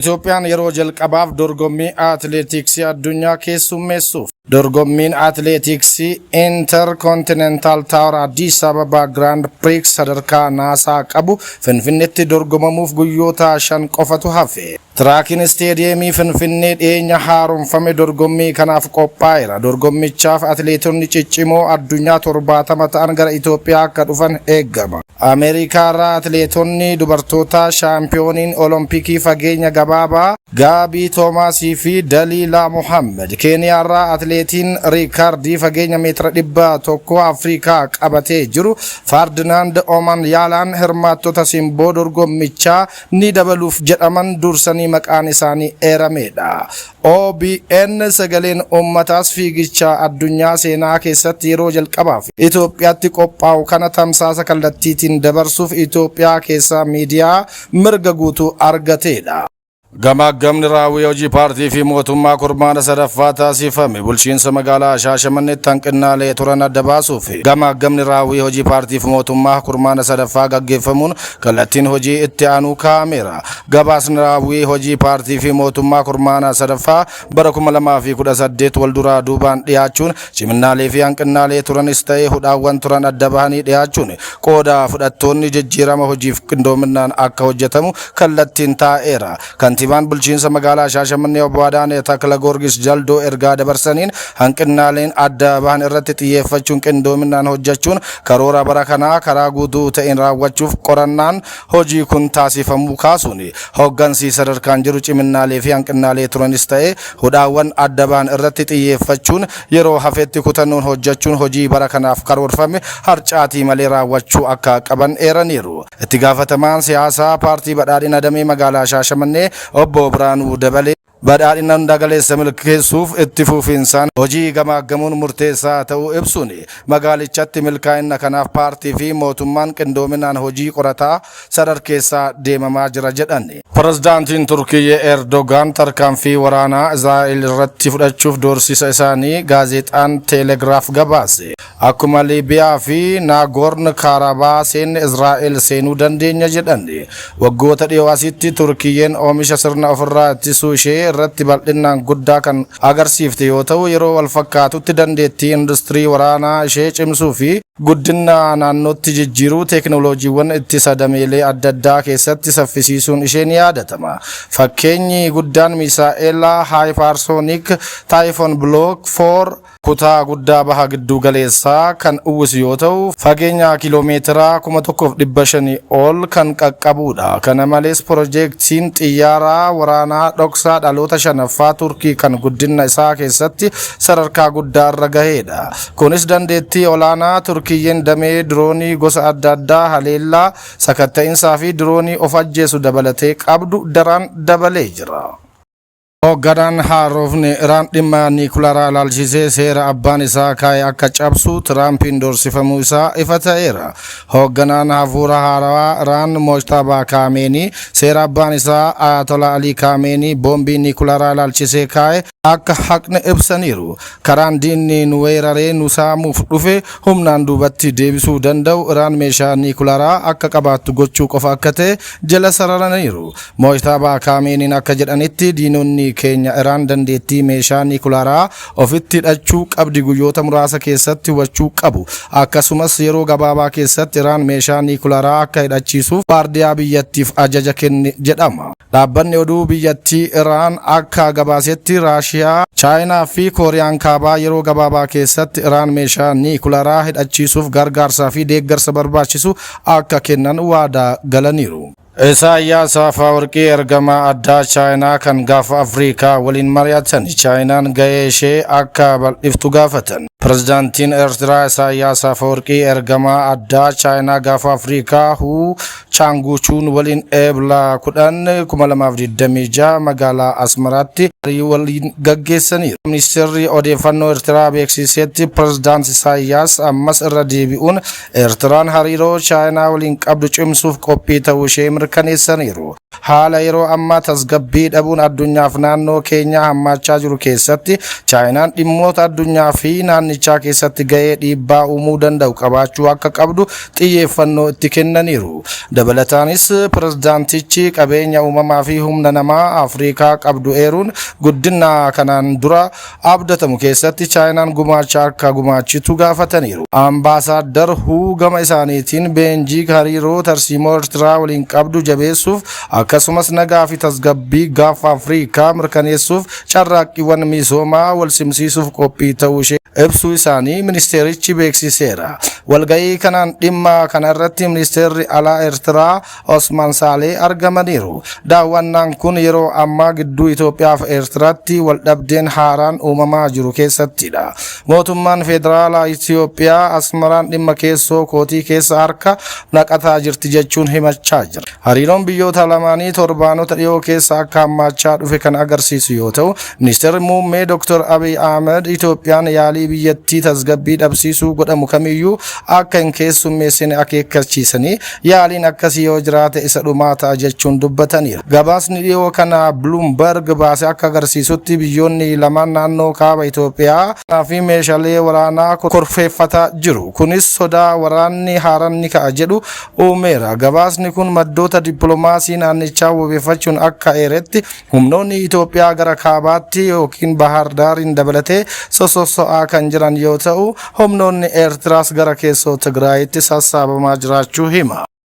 Itoophiyaan yeroo jalqabaaf dorgommii atileetiksii addunyaa keessummeessuuf. Dorgommiin atileetiksii Intercontinental Tower Addis Ababa Grand Prix sadarkaa naasaa qabu Finfinneetti dorgomamuuf guyyoota 5 qofatu hafe. Tiraakiin isteediyeemii Finfinnee dhiyeenya haaromfame dorgommii kanaaf qophaa'eera. Dorgommichaaf atileetonni ciccimoo addunyaa 70 ta'an gara Itoophiyaa akka dhufan eegama. Ameerikaarraa atileetonni dubartootaa shaampiyooniin Olompikii fageenya gabaabaa Gaabii Toomaasii fi Daliilaa Muhammed, Keeniyaarraa atileetiin riikaardii fageenya meetira 100 Afrikaa qabatee jiru Fardinaand Oman Yaalaan hirmaattota simboo dorgommichaa ni dabaluuf jedhaman dursanii maqaan isaanii eeramedha. OBN sagaleen uummataas fiigicha addunyaa seenaa keessatti yeroo jalqabaaf Itoophiyaatti qophaa'u kana tamsaasa kallattiitiin dabarsuuf Itoophiyaa keessaa miidiyaa mirga guutuu argateedha. Gamaggamni raawwii hojii paartii fi mootummaa kurmaana sadaffaa taasifame bulchiinsa magaalaa Shaashamanneetti hanqinnaalee turan adda baasuuf gamaggamni raawwii hojii paartii fi mootummaa kurmaana sadaffaa gaggeeffamuun kallattiin hojii itti aanu kaa'ameera. Gabaasni raawwii hojii paartii fi mootummaa kurmaana sadaffaa bara 2018 wal duraa duubaan dhiyaachuun ciminnaalee fi hanqinnaalee turanis ta'ee hudhaawwan turan adda bahanii dhiyaachuun qooda fudhattoonni jijjiirama hojiif qindoominaan akka hojjetamu kallattiin taa'eera. Kantiibaan bulchiinsa magaalaa Shaashamannee obbo Adaanee Takla Goorgis Jaldoo ergaa dabarsaniin hanqinnaaleen adda bahan irratti xiyyeeffachuun qindoominaan hojjechuun karoora bara kanaa karaa guutuu ta'een raawwachuuf qorannaan hojii kun taasifamuu kaasuun hoggansi sadarkaan jiru ciminnaalee fi hanqinnaalee turanis ta'ee hudhaawwan adda bahan irratti xiyyeeffachuun yeroo hafetti kutannoon hojjechuun hojii bara kanaaf karoorfame harcaatii malee raawwachuu akka qaban eeraniiru. Itti gaafatamaan siyaasaa paartii badhaadhina damee magaalaa Shaashamannee obbo Biraanuu Dabalee badhaadhina hunda galeessa milkeessuuf itti fufiinsaan hojii gamaaggamuun murteessaa ta'uu ibsuun magaalichatti milkaa'ina kanaaf paartii fi mootummaan qindoominaan hojii qorataa sadarkeessaa deemamaa jira jedhan. Pirezidaantiin Turkiyyee Erdogaan tarkaanfii waraanaa Israa'el irratti fudhachuuf doorsisa isaanii gaazexaan Teelegiraaf gabaase. Akkuma Liibiyaa fi Naagoorn Kaarabaa seenne Israa'el seenuu dandeenya jedhan. Waggoota dhiyoo asitti Turkiyyeen oomisha sirna ofirraa ittisuu ishee irratti bal'inaan guddaa kan agarsiifte yoo ta'u, yeroo wal fakkaatutti dandeettii industirii waraanaa ishee cimsuu fi guddina naannootti jijjiiruu teeknooloojiiwwan ittisa dameelee adda addaa keessatti saffisiisuun ishee ni yaadatama. Fakkeenyi guddaan misaa'ela hypersonic Typhon Block 4 kutaa guddaa baha gidduu galeessaa kan uwwisu yoo ta'u, fageenya kiiloomeetira 1500 ol kan qaqqabudha. Kana malees piroojeektiin xiyyaaraa waraanaa dhoksaa dhaloota shanaffaa Turkii kan guddina isaa keessatti sadarkaa guddaa irra gahedha. Kunis dandeettii olaanaa Turkiyyeen damee diroonii gosa adda addaa haleellaa sakatta'insaa fi diroonii of ajjeesu dabalatee qabdu daran dabalee jira. Hoogganaan haarofni Iraan dhimma niikularaa ilaalchisee seera abbaan isaa kaa'e akka cabsu Tiraampiin doorsifamuu isaa ifa ta'eera. Hoogganaan hafuura haarawaa Iraan Mojtabaa Kaameenii seera abbaan isaa Ayatollah Alii Kaameenii boombii niikularaa ilaalchisee kaa'e akka haqne ibsaniiru. Karaan diinni nu weeraree nu saamuuf dhufe humnaan duubatti deebisuu danda'u Iraan meeshaa niikularaa akka qabaattu gochuu qofa akka ta'e jala sararaniiru. Mojtabaa Kaameeniin akka jedhanitti diinonni keenya Iraan dandeettii meeshaa niikularaa ofitti hidhachuu qabdi guyyoota muraasa keessatti hubachuu qabu. Akkasumas yeroo gabaabaa keessatti Iraan meeshaa niikularaa akka hidhachiisuuf waardiyaa biyyattiif ajaja kenne jedhama. Dhaabbanni oduu biyyattii Iraan akka gabaasetti Raashiyaa, Chaayinaa fi Kooriyaan Kaabaa yeroo gabaabaa keessatti Iraan meeshaa niikularaa hidhachiisuuf gargaarsaa fi deeggarsa barbaachisu akka kennan waadaa galaniiru. Isaayyaas Afawarqii ergamaa addaa Chaayinaa kan gaafa Afrikaa waliin mari'atan Chaayinaan gahee ishee akka bal'iftu gaafatan. Pirezidaantiin Eertiraa Isaayyaas Afawarqii ergamaa addaa Chaayinaa gaafa Afrikaa Huu Chaanguuchuun waliin Eebla 10 2026 magaalaa Asmaraatti marii waliin gaggeessaniiru. Ministeerri odeeffannoo Eertiraa beeksisetti pirezidaant Isaayyaas ammas irra deebi'uun Eertiraan hariiroo Chaayinaa waliin qabdu cimsuuf qophii ta'uu ishee mirkaneessaniiru. Haala yeroo ammaa tasgabbii dhabuun addunyaaf naannoo keenyaa hammaachaa jiru keessatti Chaayinaan dhimmoota addunyaa fi naannichaa naannichaa keessatti gahee dhiibbaa uumuu danda'u qabaachuu akka qabdu xiyyeeffannoo itti kennaniiru. Dabalataanis pirezidaantichi qabeenya uumamaa fi humna namaa Afrikaa qabdu eeruun guddina kanaan dura abdatamu keessatti Chaayinaan gumaacha akka gumaachitu gaafataniiru. Ambaasaaddar Huu gama isaaniitiin Beenjiing hariiroo tarsiimoo Eertiraa waliin qabdu jabeessuuf akkasumas nagaa fi tasgabbii Gaanfa Afrikaa mirkaneessuuf carraaqqiiwwan misoomaa wal simsiisuuf qophii ta'uu ishee ibsuu isaanii ministeerichi beeksiseera. Walga'ii kanaan dhimma kana irratti ministeerri alaa Eertiraa Osman Saalee argamaniiru. Daawwannaan kun yeroo ammaa gidduu Itoophiyaa fi Eertiraatti waldhabdeen haaraan uumamaa jiru keessattidha. Mootummaan Federaalaa Itoophiyaa Asmaraan dhimma keessoo kootii keessa harka naqataa jirti jechuun himachaa jira. Hariiroon biyyoota lamaanii torbaanota dhiyoo keessa akka hammaachaa dhufe kan agarsiisu yoo ta'u, Ministeerri Muummee Dr. Abiy Ahmed Itoophiyaan yaalii biyyattii tasgabbii dhabsiisuu godhamu kamiyyuu akka hin keessummeessine akeekkachiisanii, yaaliin akkasii yoo jiraate isa dhumaa ta'a jechuun dubbataniiru. Gabaasni dhiyoo kana Bloomberg baase akka agarsiisutti biyyoonni lamaan naannoo kaaba Itoophiyaa fi meeshaalee waraanaa korfeeffataa jiru. Kunis sodaa waraanni haaraan ni ka'a jedhu uumeera. Gabaasni kun maddoota dippiloomaasii naannichaa wabeeffachuun akka eeretti humnoonni Itoophiyaa gara kaabaatti yookiin Bahar Daariin dabalatee sosso'aa kan jiran yoo ta'u, humnoonni Eertiraas gara keessoo Tigraayitti sassaabamaa jiraachuu hima.